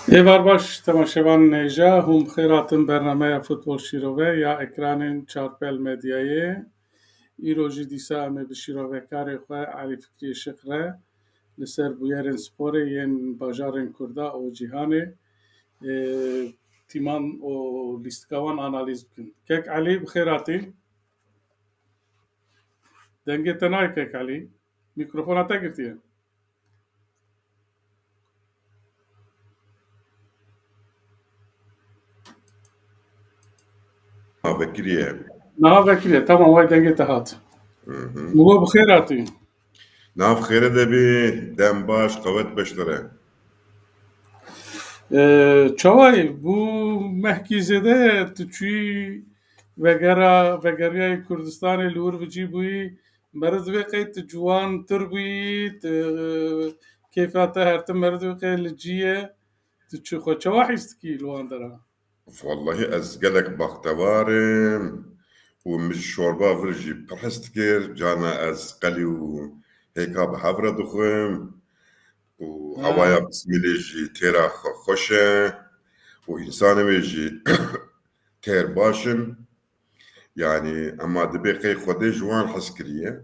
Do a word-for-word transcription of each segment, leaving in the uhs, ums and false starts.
Êvar baş, temaşevanên hêja, hûn bi xêr hatin bernameya Futbol Şîrove ya ekranên Çarpel Medyayê. Îro jî dîsa em ê bi şîrovekarê xwe Elî Fikriyê Şiq re li ser bûyerên sporê yên bajarên Kurda û cîhanê, e, tîman û lîstika wan analîz bikin. Kek Elî, bi xêr hatî. Dengê te nayê Kek Elî. Mîkrofona te girtiye. Ha, vekiriye. Niha vekiriye. Tamam, vay dengê te hat. Hı hı. Mugo, bi xêr hatî. Nav xêre de bî, dem baş, qewet beşdere. Ee, çaway, bu mehkî zêde tu çûyî vegera, vegeriyayî Kurdistanê li wir bi cî bûyî, meriv divê qey tu ciwantir bûyî, tu, kêfa te her tim meriv divê qey li cî ye, tu çi xwe çawa hîs dikî li wan dera? Wallahî ez gelek baxtewar im û min ji şorba vir jî pir hez dikir, carna ez qelî û hêka bi hev re dixwim û Ha. hewaya bismilê jî têra xwe xweş e û însanê wê jî têr baş in. Yanî, ema dibê qey Xwedê ji wan hez kiriye.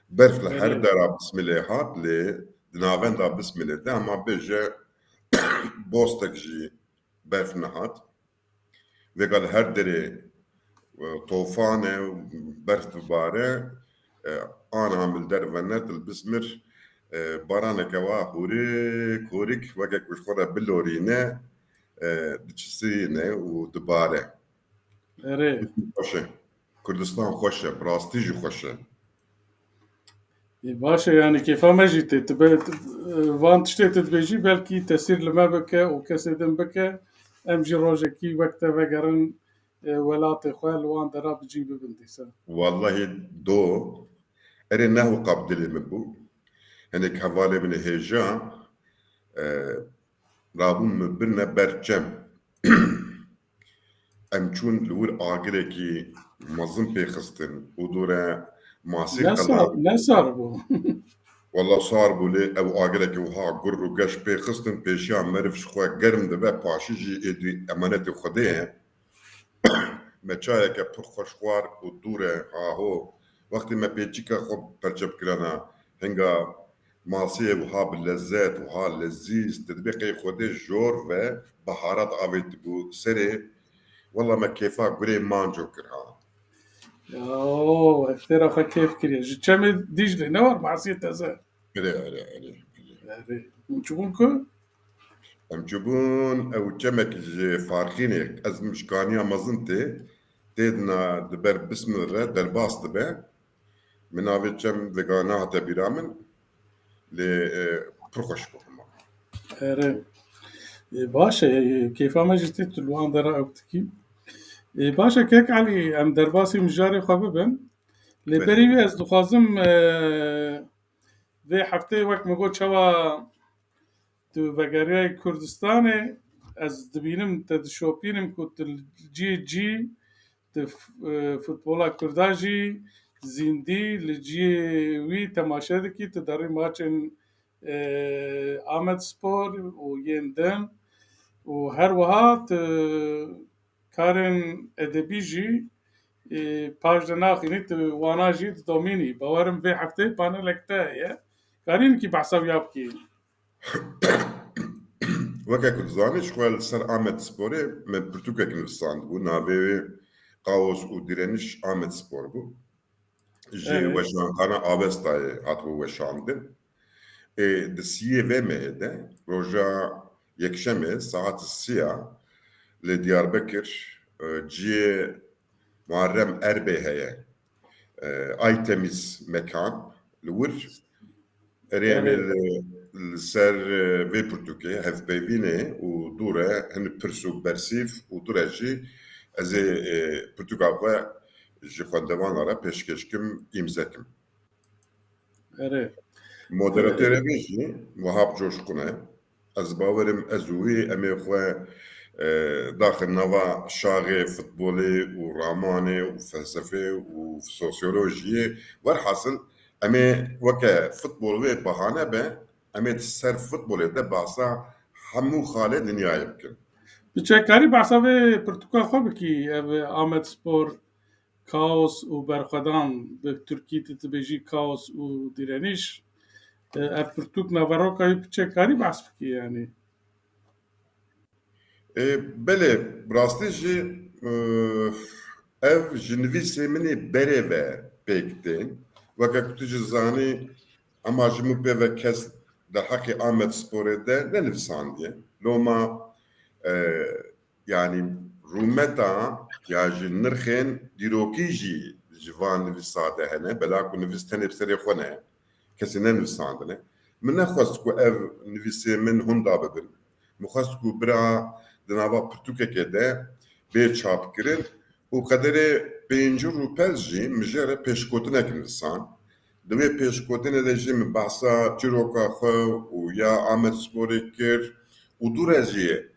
Berf li her Belê. dera bismilê hat, lê di navenda bismilê de, ema bêje bostek jî berf nehat. Vêga li her derê, e, tofan e, berf dibare, e, aniha min li der vene, tu li bismir, e, baraneke wa hûrik, hûrik, weke ku ji xwe re bilorîne, e, diçisîne û dibare. Erê. Xweş e. Kurdistan xweş e, bi rastî jî xweş e. Ê, baş e, yanî kêfa me jî tê. Tu be, tu, e, van tiştê tu dibêjî, belkî tesîr li me bike û kesê din bike. Em jî rojekî wek te vegerin, e, welatê xwe, li wan dera bi cî bibin dîsa. Wallahî do. Erê, ne hewqa bi dilê min bû. Hinek hevalê min ê hêja, e, rabûn min birine ber çem. Em çûn li wir agirekî mezin pê xistin û dû re masî Ne qedar. sar, ne sar bû. Walla sar bû lê ew agirekî wiha gur û geş pê xistin, pêşiya meriv ji xwe germ dibe, paşî jî êdî emanetê Xwedê ye. Me çayeke pir xweş xwar û dû re, haho. Wextê me pêçîka xwe perçe bikirana, hinga masiyê wiha bi lezet, wiha lezîz, tu dibê qey Xwedê jor ve biharat avêtibû serê. Wela me kêfa gurê manco kir ha. Ya, ev têra xwe kêf kiriye. Ji çemê Dîclê ne war masiyê teze. Erê, erê, erê, erê. Erê. Hûn çûbûn ku? Em çûbûn, ew çemek ji Farxînê, ez min ji Kaniya mezin tê, tê dina di ber Bismil re derbas dibe. Min navê çem vêga nehate bîra min, lê, e, pir xweş bû hema. Erê. E, baş e, e, kêfa me jî tê tu li wan dera ew dikî. E, baş e, Kek Elî, em derbasî mijarê xwe bibin. Lê Belê. berî wê ez dixwazim, e, vê hefteyê wek min got çawa tu vegeriyayî Kurdistanê, ez dibînim, te dişopînim ku tu li cihê cî, tu f-, e, futbola Kurda jî zîndî li cihê wî temaşe dikî, tu derî maçên, e, Amedspor û yên din û her wiha tu karên edebî jî, e, paş de naxînî, tu wana jî didomînî. Bawerim vê heftê panelek te heye. Karî nikî behsa wî ya bikî. Weke ku dizanî, ji xwe li ser Amedsporê me pirtûkek nivîsandibû. Navê wê Kaos û Direniş Amedspor bû. Ji Evet. weşanxana Avestayê hatibû weşandin. Ê, di siyê vê mehê de, roja yekşemê, saet siya li Diyarbekir, e, ciyê Muharrem Erbê heye. E, Aytemiz mekan, li wir. Erê, em ê Evet. li, li ser, e, vê pirtûkê hevpeyvînê û dû re hin pirs û bersîv û dû re jî ez ê, e, pirtûka xwe ji xwendevana re pêşkêş kim, îmze kim. Erê. Moderatorê Erê. me jî Wahab Coşkun e. Ez bawerim ez û wî em ê xwe, e, daxin nava şaxê futbolê û ramanê û felsefê û sosyolojiyê. Werhasil em ê weke futbol wê bahane be, em ê di ser futbolê de bahsa hemû xalê dinyayê bikin. Piçekarî behsa vê pirtûka xwe bikî, ev Amed Spor, kaos û berxwedan, bi Tirkî tu dibêjî kaos û direnîş. E, ev pirtûk naveroka wî piçekarî behs bikî, yanî. E, belê, bi rastî jî, e, ev ji nivîsê min ê berê ve pêk tên. Weke ku tu jî zanî, ema ji min pê ve kes derheqê Amed Sporê de nenivîsandiye. Loma, e, yanî rûmeta ya ji nirxên dîrokî jî ji van nivîsa de hene. Bela ku nivîs tenê bi serê xwe ne, kesî nenivîsandine. Min nexwest ku ev nivîsê min hunda bibin. Min xwest ku bira di nava pirtûkekê de bê çapkirin û qederê pêncî rûpel jî min jê re pêşgotinek nivîsand. Di wê pêşgotinê de jî min behsa çîroka xwe û ya Amed Sporê kir û dû re jî,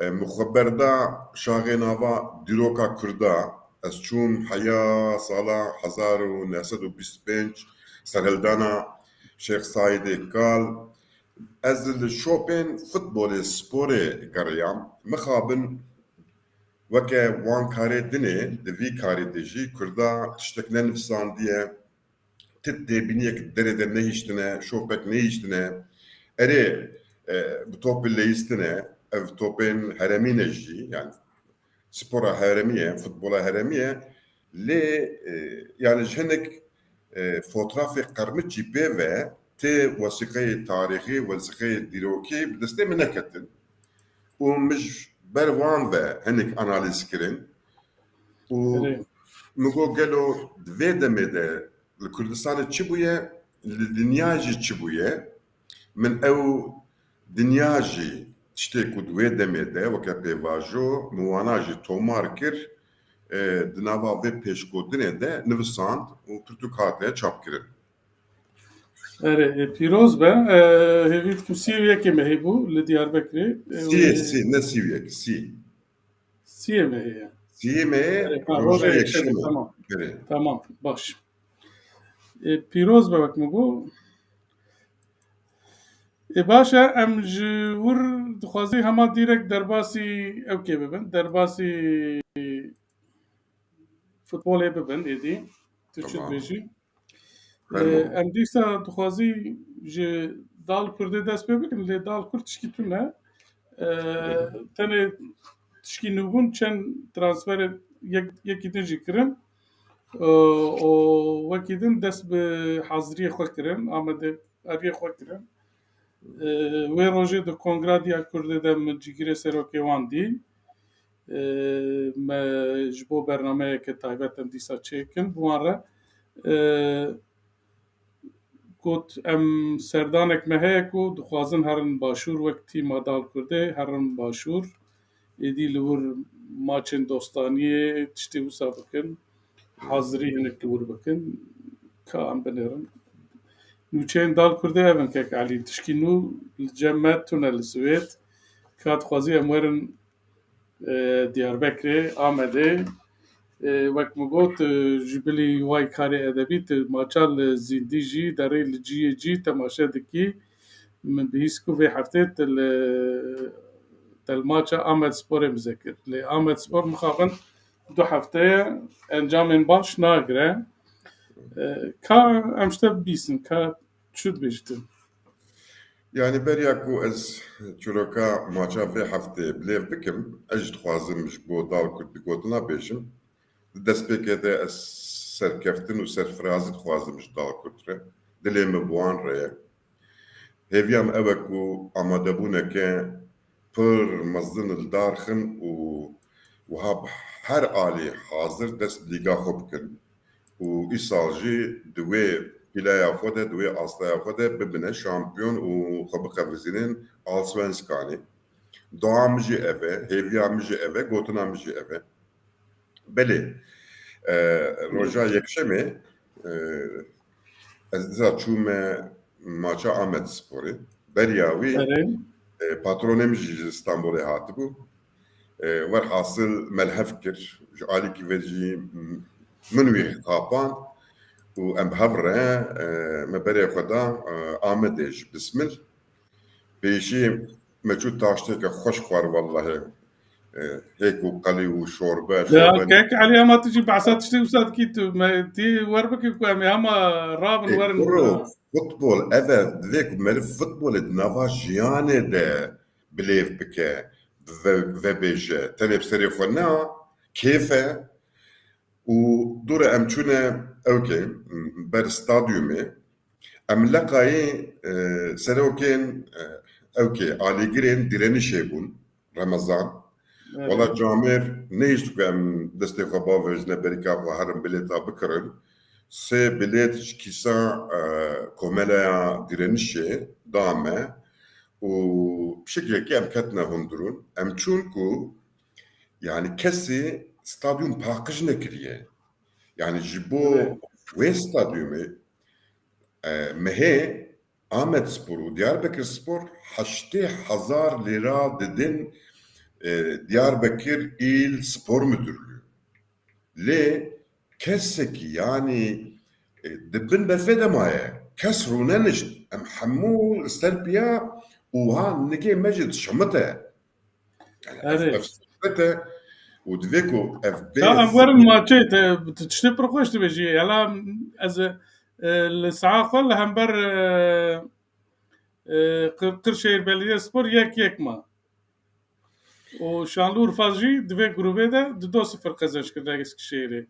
e, min xwe berda şaxê nava dîroka Kurda. Ez çûm heya sala hezar û neh sed û bîst û pênc, serhildana Şêx Saîdê Kal. Ez li şopên futbolê, sporê geriyam. Mixabin weke wan karê dinê, di vî karê de jî Kurda tiştek nenivîsandiye. Ti têbîniyek derê de nehiştine, şopek nehiştine. Erê, e, bi topê leyîstine, ev topên heremî ne jî, yani spora heremî ye, futbola heremî ye. Lê, e, yani ji hinek, e, fotrafê qermiçî pê ve tê wesîqeyê tarîxî, wesîqeyê dîrokî bi destê min neketin. Û min ji ber wan ve hinek analîz kirin. Û Erê. Min got, gelo di vê demê de li Kurdistanê çi bûye, li dinya jî çi bûye? Min ew dinya jî tiştê ku di wê demê de weke pêvajo min wana jî tomar kir, e, di nava vê pêşgotinê de nivisand û pirtûk hate çapkirin. Erê, e, pîroz be. E, hêvî dikim sî û yekê mehê bû li Diyarbekirê. E, Sî, wê- sî, ne sî û yek, sî. Siyê mehê ye. Siyê mehê, Erê, ha, roja roja yekşemê, yekşemê. Tamam. Erê. Tamam, baş. E, pîroz be wek min got. E, baş e, em ji wir dixwazî hema dîrek derbasî ewkê bibin. Derbasî futbolê bibin êdî. Tu çi Tamam. dibêjî? Fermo. Ee, em dîsa dixwazî ji Dal Kurdê dest pê bikin, lê Dal Kurd tişkî tune. Ee, tenê tişkî nû bûn, çend transferê yek, yekî din jî kirin. Ee, û wekî din dest bi haziriyê xwe kirin, amadekariyê xwe kirin. Ee, wê rojê di Kongra Diya Kurdê de min cîgirê serokê wan dî. Ee, me ji bo bernameyeke taybet em dîsa çêkin bi wan re. Ee, got, em serdanek me heye ku dixwazin herin başûr, wek tîma Dal Kurdê herin başûr. Êdî li wir maçên dostaniyê tiştê wisa bikin. Hazirî hinek li wir bikin. Ka em binêrin. Nûçeyên Dal Kurdê ev in, kek Elî. Tişkî nû li cem me tune li Swêd. Ka dixwazî em werin e, Diyarbekirê, Amedê. E, wek min got, e, ji bilî way karê edebî, tu maça li Zîndî jî, derê li ciyê cî temaşe dikî. Min bihîst ku vê heftê tu li, te li maça Amed Sporê mize kir. Lê Amed Spor mixabin du hefte ye, encamên baş nagire. E, ka em ji te bibîsin, ka Çi dibêjî tu? Yanî beriya ku ez çîroka maça vê heftê bilêv bikim, ez jî dixwazim ji bo Dal Kurd du gotina bêjim. Di destpêkê de ez serkeftin û serfirazî dixwazim ji Dal Kurd re. Dilê min bi wan re ye. Hêviya min ew e ku amadebûneke pir mezin li dar xin û wiha bi her alî hazir dest bi lîga xwe bikin û îsal jî di wê pîleya xwe de, di wê astaya xwe de bibine şampiyon û xwe biqevizînin Allsvenskanê. Dua min jî ev e, hêviya min jî ev e, gotina min jî ev e. Belê, e, roja yekşemê, e, ez dîsa çûme maça Amedsporê. Beriya wî, Erê. e, patronê min jî ji Stenbolê hatibû. E, werhasil me li hev kir. Ji alîkî ve jî min wî xapand û em bi hev re, e, me berê xwe da, e, Amedê ji Bismil. Pêşî Me çû taştêke xweş xwar wellahê. E, hêk û qelî û şorbe, Ya, şorbe. Kek Elî, hema tu jî behsa tiştê wisa dikî, tu me, tî wer bikî ku em ê hema rabin, e, werin. Kuro, futbol, ev e, divê ku meriv futbolê di nava jiyanê de bilêv bike, ve-, vebêje. Tenê bi serê xwe ne, kêf e. Û dûre em çûne ewkê, ber stadyumê. Em leqayî, e, serokên, e, ewkê, alîgirên direnişê bûn, Remezan. Evet. Wala camêr nehişt ku em destê xwe bavêjine, berîka xwe herin bilêta bikirin. Sê bilêt ji kîsa, e, komeleya direnişê da me û bi şeklekî em ketine hundirûn. Em çûn ku, yanî, kesî stadyum paqij nekiriye. Yanî ji bo, evet, wê stadyumê, e, mehê Amedspor û Diyarbekirspor heştê hezar lîra didin, e, Diyarbekir İl Spor Müdürlüğü. Lê kesekî, yanî, e, di bin defê de maye. Kes rûnenişt. Em hemû li ser piya û ha nigê me jî dişimite. Yani, ev, erê, ev sifret e û divê ku ev bê. Ya, em werin maçê, te, tu tiştê pir xweş dibêjî. Hela ez, e, li saha xwe li hember, e, e, Qir-, Qirşehir Belediyespor yek yek ma. Û Şanlıurfa jî di vê grûbê de du do sifir qezenç kirine Eskişehirê.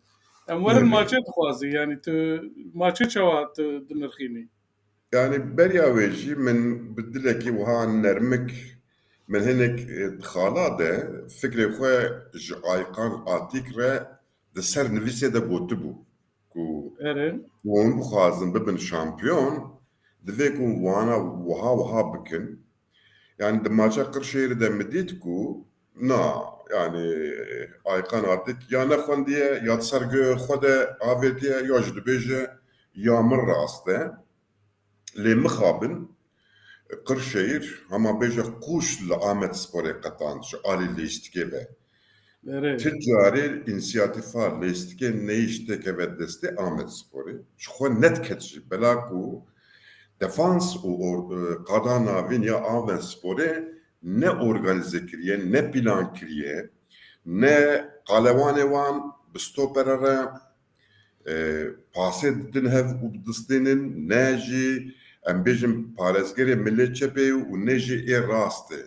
Em werin, evet, maçê dixwazî, yani tu maçê çawa tu dinirxînî? Yani beriya wê jî min bi dilekî wiha nermik, min hinek, e, di xala de fikrê xwe ji Aykan Atîk re di ser nivîsê de gotibû ku, erê, ku hûn bixwazin bibin şampiyon, divê ku wana wiha wiha bikin. Yani di maça Qirşehirê de min dît ku na, yani Aykan Atîk ya nexwendiye, ya di ser guhê xwe de avêtiye, ya jî dibêje ya min rast e. Lê mixabin, Qirşehir, hema bêje qûş li Amedsporê qetand ji alî lojîstîkê ve. Erê. Ti carê însiyatîfa lojîstîkê neyê ji têkeve destê Amedsporê. Ji xwe nediket jî. Bela ku defans û or-, e, qada navîn ya Amedsporê ne organîze kiriye, ne plan kiriye, ne qalewanê wan bi stopere re e, pasê didin hev û didistînin, ne jî, em bêjin, parêzgerê milê çepê û ne jî ê rastê.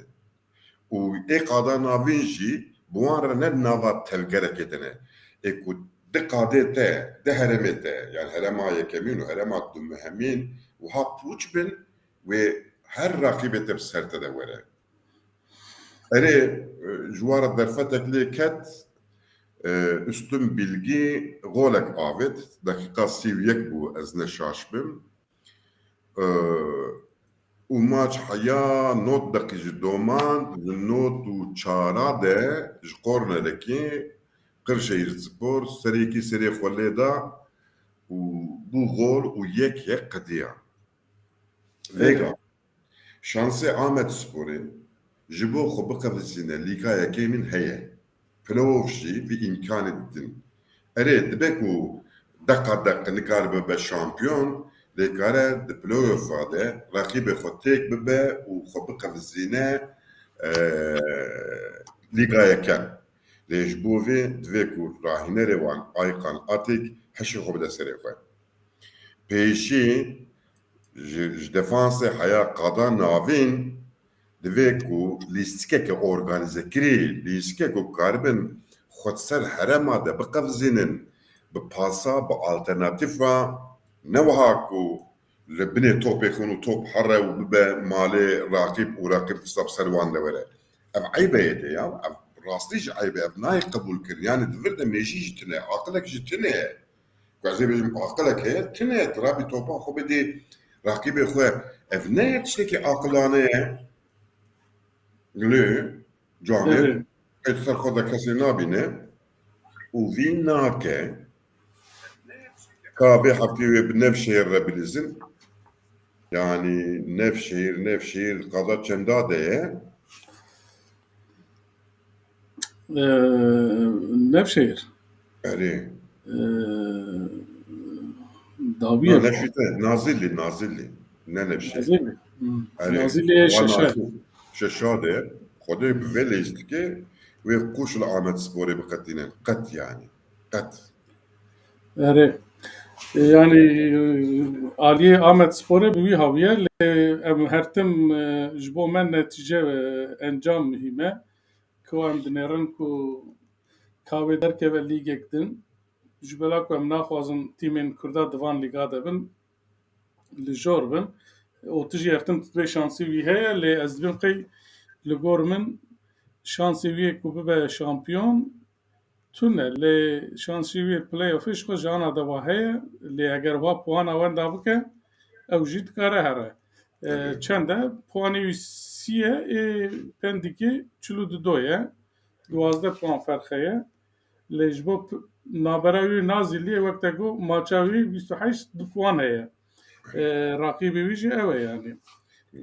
Û ê qada navîn jî bi wan re ne di nava tevgerekê de ne. Ê ku di qadê te, di herêmê te, yani herêma yekemîn û herêma dumehemîn wiha pûç bin, wê her raqîbê te bi ser te de were. Erê, e, ji wan re derfetek lê ket, e, Üstün Bilgi golek avêt, deqîqa sî û yek bû, ez ne şaş bim. E, û maç heya nod deqî ji doman, ji nod û çara de ji kornerekî Qirşehîrspor serê yekî serê xwe lê da û bû gol û yek yek qediya. Vêga. Şansê Amedsporê ji bo xwe biqevizîne Lîga Yekemîn heye. Playoff jî vî îmkanê didin. Erê, dibe ku deqa deq nikaribe be şampiyon, lê kare di playoffa de reqîbê xwe têk bibe û xwe biqevizîne, e, Lîga Yekem. Lê ji bo vê divê ku rahînerê wan Aykan Atîk hişê xwe bide serê xwe. Pêşî ji, ji defansê heya qada navîn divê ku lîstikeke organîzekirî, lîstikeke ku karibin xwe di ser herêma de biqevizînin, bi pasa, bi alternatîfa, ne wiha ku li binê topê xwin û top here û bibe malê raqîb û raqîb dîsa bi ser wan de were. Ev eybe yê de ya. Ev rastî jî eybe. Ev nayê qebûl kirin. Yani di vir de mêjî jî tune, aqilek jî tune ye. Ku ez ê bêjim aqilek heye, tune ye. Tu rabî topa xwe bidî raqîbê xwe. Ev ne tiştekî aqilane ye. Lê camêr, evet, qey ser xwe de kesê nabîne û vî nake ka vê heftê wê bi Nevşehir re bilîzin. Yani Nevşehir, Nevşehir qada çenda de ye? Ee, Nevşehir. Erê. Ee, Dawiye. Ha, Nevşehir, Nazilli, Nazilli. Ne Nevşehir. Nazilli. Hmm. Erê. Nazilli şeşer. Nazilli. Şadê, Xwedê bi vê lêstikê wê qûş li Amedsporê biqetînin. Qet yani. Qet. Erê. Yani aliyê Amedsporê bi wî hawiye lê em her tim e, ji bo me netîce e, encam muhîm e. Ku em dinêrin ku ka wê derkeve lîgek din. Ji bela ku em naxwazin tîmên Kurda di van lîga de bin, li jor bin. Û tu jî her tim tu dibê şansî wî heye, lê ez dibêm qey li gor min şansê wî yê ku bibe şampiyon tune. Lê şansê wî yê playoffê ji xwe ji ana de wa heye. Lê eger wa puana wenda bike, ew jî dikare here. E, Tabii. Çend e? Puanê wî sî ye, ê Pendîkê çil û du ye. Duwazdeh puan ferq heye. Lê ji bo p- nabera wî nazîliyê wek te got maça wî bîst û heşt du puan heye. E, raqîbê wî jî ew e yani.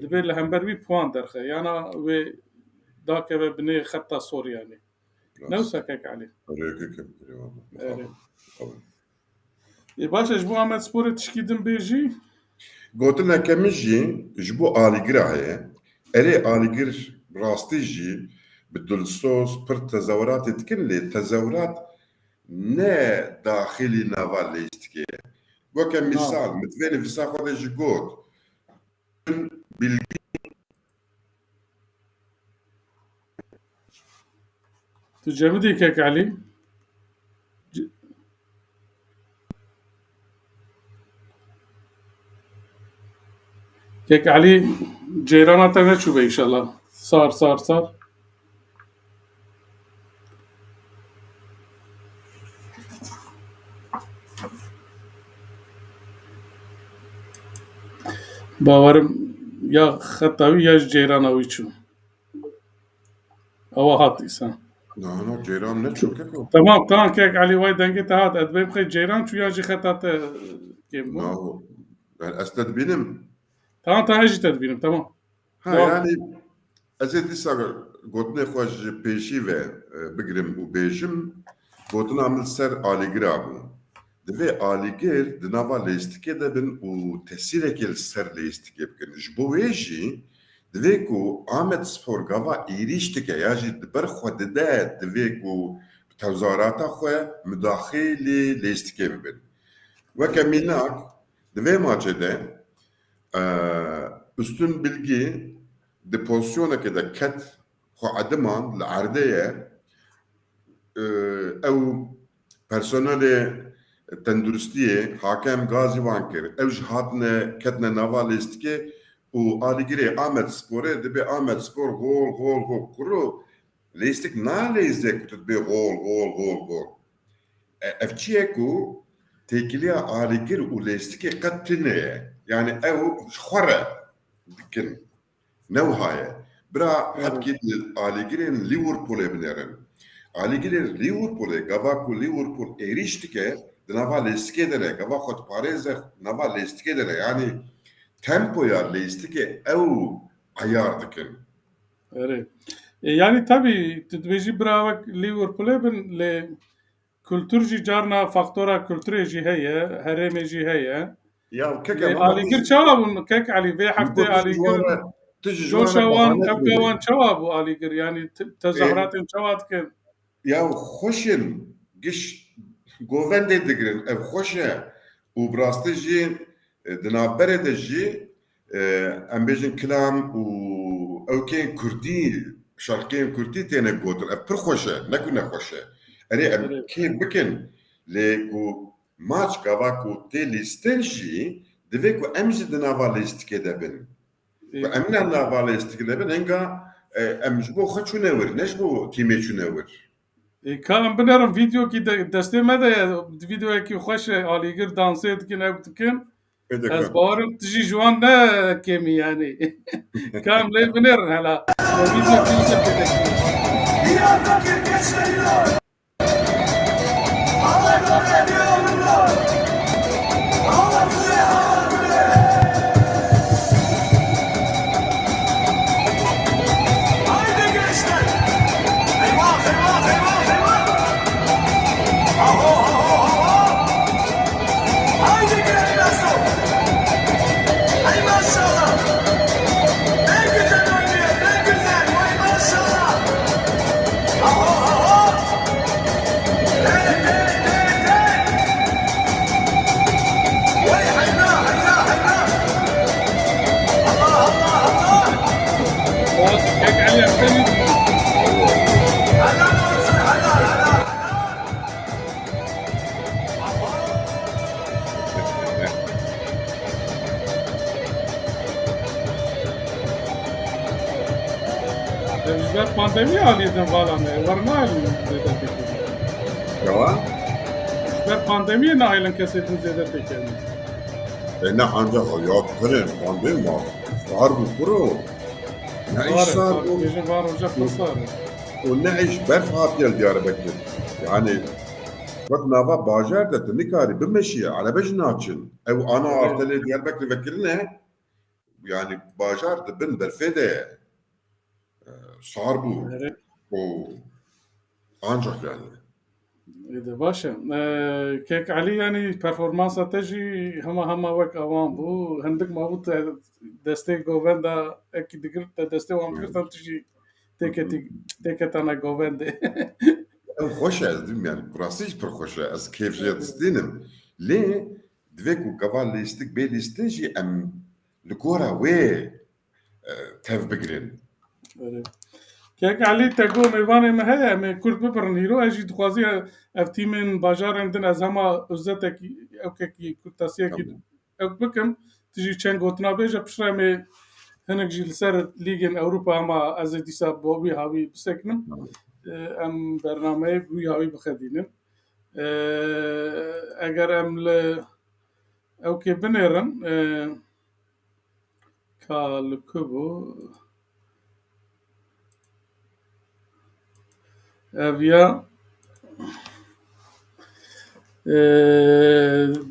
Dibê li hember wî puan derxe. Yana wê dakeve binê xeta sor yani. Ne wisa kek Elî? Erê, kek Elî, eyvallah. Erê. Mixabin. Mixabin. Ê, baş e, ji bo Amedsporê tişkî din bêjî? Gotineke min jî ji bo Alîgira heye. Erê, Alîgir rastî jî bi dilsoz pir tezahûratê dikin, lê tezahûrat ne daxilî nava lêstikê ye. Weke mîsal, min divê nivîsa xwe de jî got, bilgi Tu cemidî kek Elî? Ce- Kek Elî, ceyrana te neçûbe inşallah. Sar, sar, sar. Bawerim ya xeta wî ya ji ceyrana wî çû. Ewa hat îsan. Na, na, ceyran neçû keko. Tamam, tamam, kek Elî, way dengê te hat. Ez dibêm xey ceyran çû ya jî xeta te kêm bû. Na, yani ez te dibînim. Tamam, tamam, ez jî te dibînim, tamam. Ha, Tamam. Yani ez ê dîsa gotinê xwe ji pêşî ve e, bigirim û bêjim. Gotina min li ser Alîgira bû. Divê Alîgir di nava lêstikê de bin û tesîrekê li ser lêstikê bikin. Ji bo wê jî divê ku Amedspor gava êrîş dike ya jî di ber xwe dide, divê ku bi tezahurata xwe mudaxilê lêstikê bibin. Weke mînak, di vê maçê de, e, Üstün Bilgi di pozisyonekê de ket, xwe ediman li erdê ye, e, ew personelê tenduristiyê hakem gazî wan kir. Ew jî hatine, ketine nava lêstikê û Alîgirê Amedsporê, dibê Amedspor gol, gol, gol. Kuro, lêstik naleyze ku tu dibê gol, gol, gol, gol. E, ev çi ye ku têkiliya Alîgir û lêstikê qet tune ye. Yani ew ji xwe re dikin. Ne wiha ye. Bira, Evet. Hetkî li Alîgirên Liverpoolê binêrin. Alîgirên Liverpoolê, gava ku Liverpool êrîş dike, di nava lêstikê de ne. Gava xwe diparêze, nava lêstikê de ne. Yani tempoya lêstikê ew ayar dikin. Erê. E, yani tabii, tu dibêjî bira wek Liverpoolê bin, lê kultur jî carna faktora kulturê jî heye, herêmê jî heye. Ya kek Lê Elî, Alîgir çawa bûn? Kek Elî, vê heftê Alîgir, tu ji wan re joşa wan, bahane evka wan çawa bû Alîgir? Yani te- tezahüratên çawa dikin? Ya xweş in, giş govendê digirin, ev xweş e. Û bi rastî jî, e, di navberê de jî, e, em bêjin kilam û ewkên kurdî, şarkiyên kurdî têne gotin. Ev pir xweş e, ne ku nexweş e. Erê, em Erê. kêf bikin, lê ku maç gava ku tê lîstin jî, divê ku em jî di nava lîstikê de bin. Ê. Ku em ne nava lîstikê de bin, hinga, e, em ji bo xwe çûne wir, ne ji bo tîmê çûne wir. Ê, ka em binerin vîdeokî de, destê me de ye, vîdeoyekî xweş e, Alîgir dansê dikin, ew dikin. Pê de Ez ka. bawerim tu jî ji wan ne kêmî yani. Ka em lê binêrin hela. Vîdeokî de pê de. Diyarbakır gençleri de. Haydi gençler! Eyvah, eyvah, eyvah, eyvah! Aho, aho, aho! Haydi gençler! Ey maşallah! Ne güzel oynuyor, ne güzel! Ji ber pandemiyê alî din vala me, wernayên zêde têkevin. Yawa? Ji ber pandemiyê nahêlin kesê din zêde têkevin. E, ne ancak o ya pirin, pandemi ma. Sar bû kuro. Ne iş sar bû. Bêjin var ocak da sar. O ne iş berf hatiye li Diyarbekir. Yani, wek nava bajar de tu nikarî bimeşiye, erebe jî naçin. Ew ana artelê Diyarbekir vekirine. Yani bajar di bin berfê de ye. E, sar bû. Evet. O ancak yani. Ê de baş e. E, Kek Elî, yani performansa te jî hema hema wek awan bû. Hindik ma bû te destê govenda ekî digir, te destê wan digirtan tu jî têketî, têketana govendê. Ew xweş e, ez dibim yani. Rastî jî pir xweş e. Ez kêf jê distînim. Lê divê ku gava lîstik bê lîstin jî em li gora wê, e, tev bigirin. Erê. Kek Elî, te got mêvanê me heye, em ê kurt bibirin. Hîro ez jî dixwazî ev tîmên bajarên din ez hema özetekî, ewkekî kurtasiyekî ew bikim. Tu jî çend gotina bêje, piştre em ê hinek jî li ser lîgên Ewropa hema ez ê dîsa bi wî hawî bisekinim. E, em bernameyê bi wî hawî bixedînin. E, eger em li ewkê binêrin, e, ka li ku bû? Ev ya, e,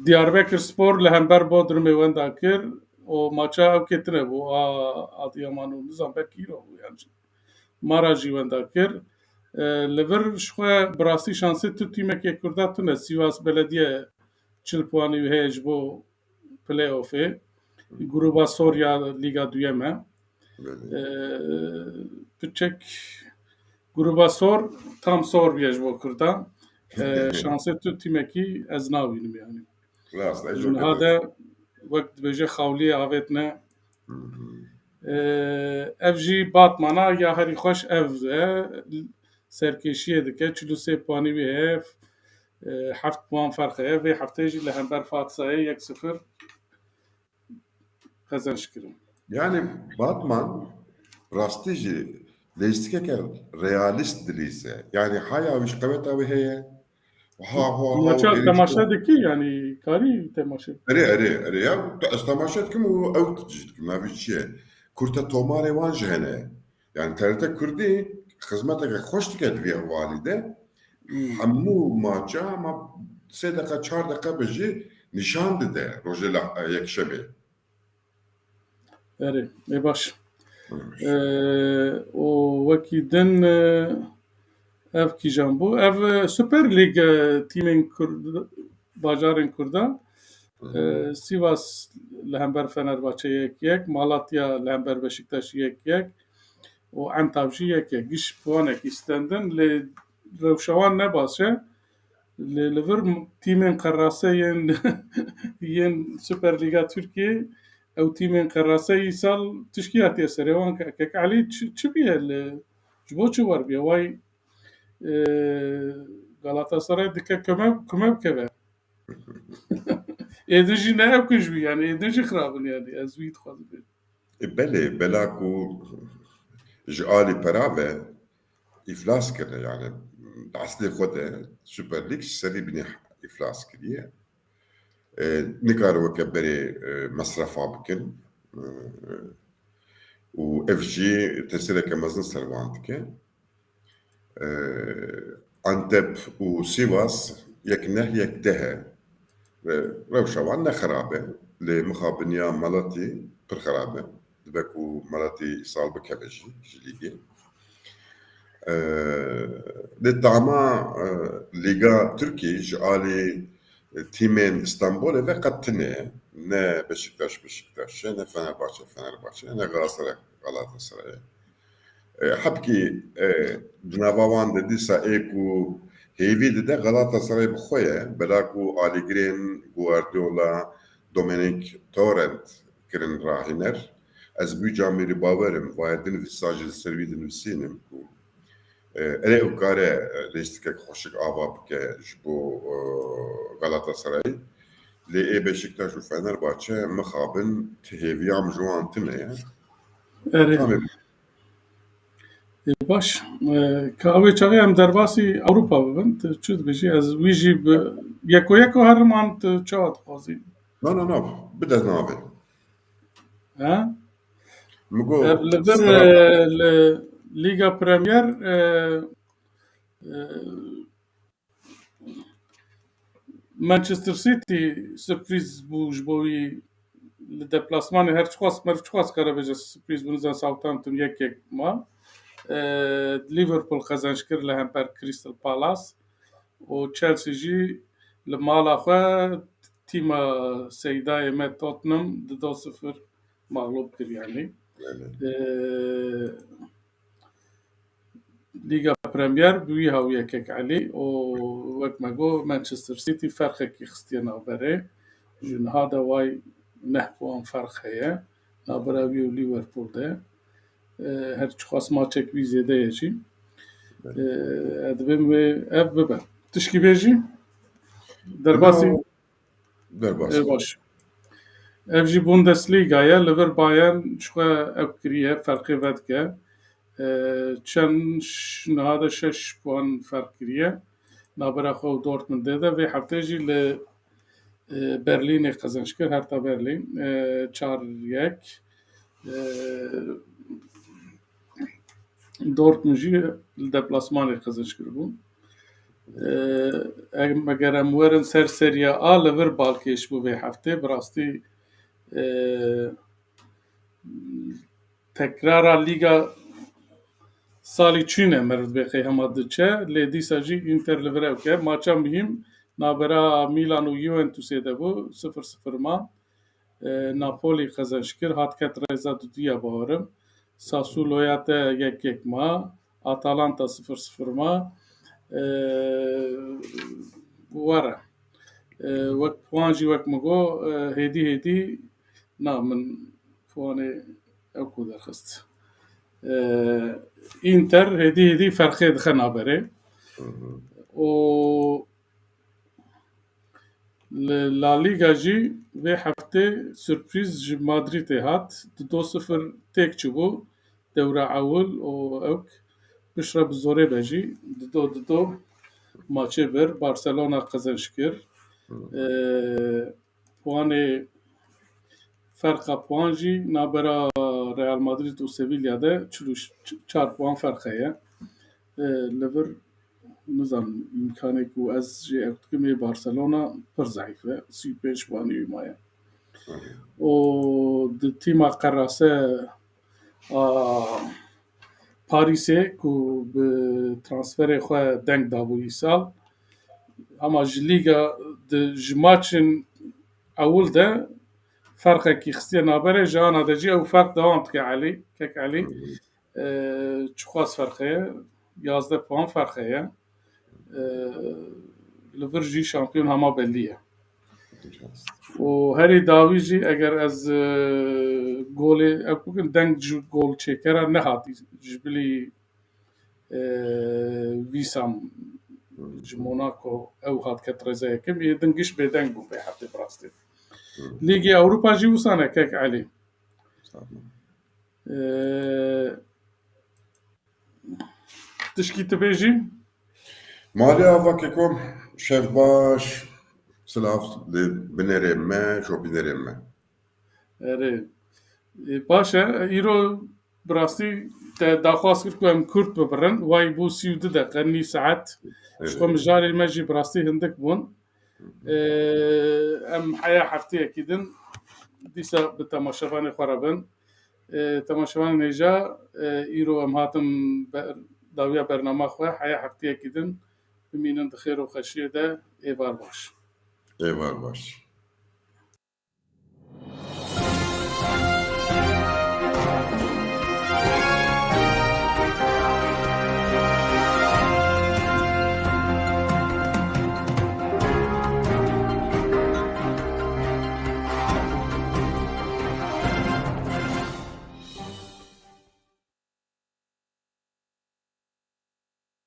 Diyarbekir Spor li hember Bodrumê wenda kir û maça ewkê tune bû. A, Adiyaman û nizam belkî îro bû yan jî. Mara jî wenda kir. E, li vir ji xwe bi rastî şansê tu tîmekê Kurda tune. Sivas Belediye çil puanî wî heye ji bo playoffê. Gruba sor ya Lîga Duyem e. Belê. E, piçek gruba sor, tam sor bûye ji bo Kurdan. E, şansê tu tîmekî ez nabînim yani. Rast, ez jî niha de wek dibêje xawliyê avêtine. Hı hı. E, ev jî Batmana ya herî xweş ev e. Serkêşiyê dike. Çil û sê puanî wî heye. E, heft puan ferq heye. Vê hefteyê jî li hember Fatsayê yek sifir qezenç kirin. Yani Batman rastî jî lêstikeke realîst dilîze. Yani haya wî ji qeweta wî heye. Ha, ha, ha, Maça temaşe dikî, yani karî temaşe. Erê, erê, erê ya. Ez temaşe dikim û ew jî dikim. Navî çi ye? Kurte tomarê wan jî hene. Yani T R T Kurdî xizmeteke xweş dike di vî hevalî de. Hmm. Hemû maça ma sê deqa, çar deqa be jî nîşan dide rojê la, yekşemê. Erê, ê baş. Baş. Ee, û wekî din, e, ev kîjan bû? Ev, e, Super Lig, e, tîmên Kurd, bajarên Kurdan. Hı hı. E, Sivas li hember Fenerbahçe yek yek, Malatya li hember Beşiktaş yek yek û Entav jî yek yek. Giş puanekî stendin, lê rewşa wan ne baş e. Li, li vir tîmên qerase yên, yên Super Lîga Tirkiyê, ew tîmên qerase îsal tişkî hatiye serê wan. Ke-, Kek Elî, çi, çi bûye li, ji bo çi wer bûye? Way, e, Galatasaray dike kume, kume bikeve. Êdin jî ne ew ku ji wî, yani êdin jî xirab in yani. Ez wî dixwazim bêjim. E, belê, bela ku ji alî pera ve îflas kirine, yani di eslê xwe de Super Lig ji serî binê îflas kiriye. E, nikare weke berê, e, mesrefa bikin. E, û ev jî tesîreke mezin ser wan dike. E, Antep û Sivas yek neh yek deh e. Ve rewşa wan ne xirab e. Lê mixabiniya Malatî pir xirab e. Dibe ku Malatî îsal bikeve jî ji lîgê. E, lê tama, e, Lîga Tirkî ji alî, e, tîmên Stenbolê ve qet tune ye. Ne Beşiktaş Beşiktaş e, ne Fenerbahçe Fenerbahçe, ne Galatasaray Galatasaray. E, hebkî, e, di nava wan de dîsa ê ku hêvî dide Galatasaray bi xwe ye. Bela ku alîgirên Guardiola, Dominic Torrent kirin rahîner. Ez bi wî camêrî bawer im, vaye dinivîsa jî li ser wî dinivîsînim ku, e, erê ew kare, e, lêstikek xweşik ava bike ji bo, e, Galatasarayê. Lê ê Beşiktaş û Fenerbahçe mixabin ti hêviya min ji wan tune ye. Erê. Tamam. Ê, baş. E, ka wê çaxê em derbasî Ewropa bibin, tu çi dibêjî? Ez wî jî bi yeko yeko herim an tu çawa dixwazî? Na, na, na. Bide navê. He? Min got, Ev li vir, sera- e, li Lîga Premier, e, e, Manchester City sürprîz bû ji bo wî li deplasmanê her çiqas, meriv çiqas kare bêje sürprîz bû, nizan Southampton yek yek ma. E, Liverpool qezenc kir li hember Crystal Palace û Chelsea jî li mala xwe tîma seydayê me Tottenham di do sifir mexlûb kir yanî. Evet. E, Lîga Premier bi wî hawî ye kek Elî û wek me got Manchester City ferqekî xistiye navberê. Ji niha de way neh puan ferq heye navbera wî û Liverpool de. E, her çiqas maçek wî zêde ye jî. E, ez dibêm wê ev bibe. Tişkî bêjî? Derbasî Derbas. Ê, baş. Ev jî Bundesliga ye. Li vir Bayern ji xwe ew kiriye, ferqê vedike. E, çend ş-, niha de şeş puan ferq kiriye. Navbera xwe û Dortmundê de. Vê heftê jî li, e, Berlînê qezenc kir, Hertha Berlîn. E, çar yek. E, Dortmund jî li deplasmanê qezenc kiribû. Eger em werin ser Serie A, li vir balkêş bû vê heftê. Bi rastî, e, tekrara Lîga salî çûne meriv dibê qey hema diçe. Lê dîsa jî Inter li vir ewke. Maça muhîm navbera Milan û Juventusê de bû. Sifir sifir ma. E, Napoli qezenc kir, hat ket rêza duduya bawerim. Sassuoloya te yek yek ma. Atalanta sifir sifir ma. E, were. E, wek puan jî wek min got, e, hêdî hêdî na min puanê ew ku derxist. E, Inter hêdî hêdî ferqê dixe naberê. Hı hı. Û Li La Liga jî vê heftê surprîz ji Madrîdê hat. Di do sifir têk çûbû dewra ewil û ewk piştre bi zorê be jî di do, di do maçê bir Barcelona qezenc kir. Hı. Ee, puanê ferqa puan jî nabera Real Madrid û Sevilla de çil û çar puan ferq heye. Ee, li vir nizanim, îmkanê ku ez jê ew dikim ê Barcelona pir zeîf e. Sî û pênc puanî wî maye. Hı. Û di tîma qerase a Parîsê ku bi transferê xwe deng dabû îsal, hema ji lîga di, ji maçên ewil de ferqekî xistiye nabere, ji ana de jî ew ferq dewam dike Elî, kek Elî. Hı hı. E, çiqas ferq heye? Yazdeh puan ferq heye. E, li vir jî şampiyon hema bellî ye. Rast. Û herî dawî jî eger ez, e, golê, ev bikin deng ji gol çêkera nehat ji bilî, e, Wîsam Hı. ji Monaco ew hat ket rêza yekim. Yê din giş bêdeng bû pê heftê bi rastî. Hı. Lîgê Ewropa jî wisa ne kek Elî. Sağ ol. Ee, tişkî tu bêjî? Malê ava kekom, şev baş, silav li binêrê me, şopînerê me. Erê. Ee, baş e, îro bi rastî te daxwaz kir ku em kurt bibirin, way bû sî û du deqe, nîv saet. Ji xwe Evet. mijarê me jî bi rastî hindik bûn. Ee, em heya hefteyekî din dîsa bi temaşevanê xwe re bin. Ee, temaşevanên hêja, e, îro em hatin ber-, dawiya bernama xwe, heya hefteyekî din bimînin di xêr û xweşiyê de, êvar baş. Êvar baş.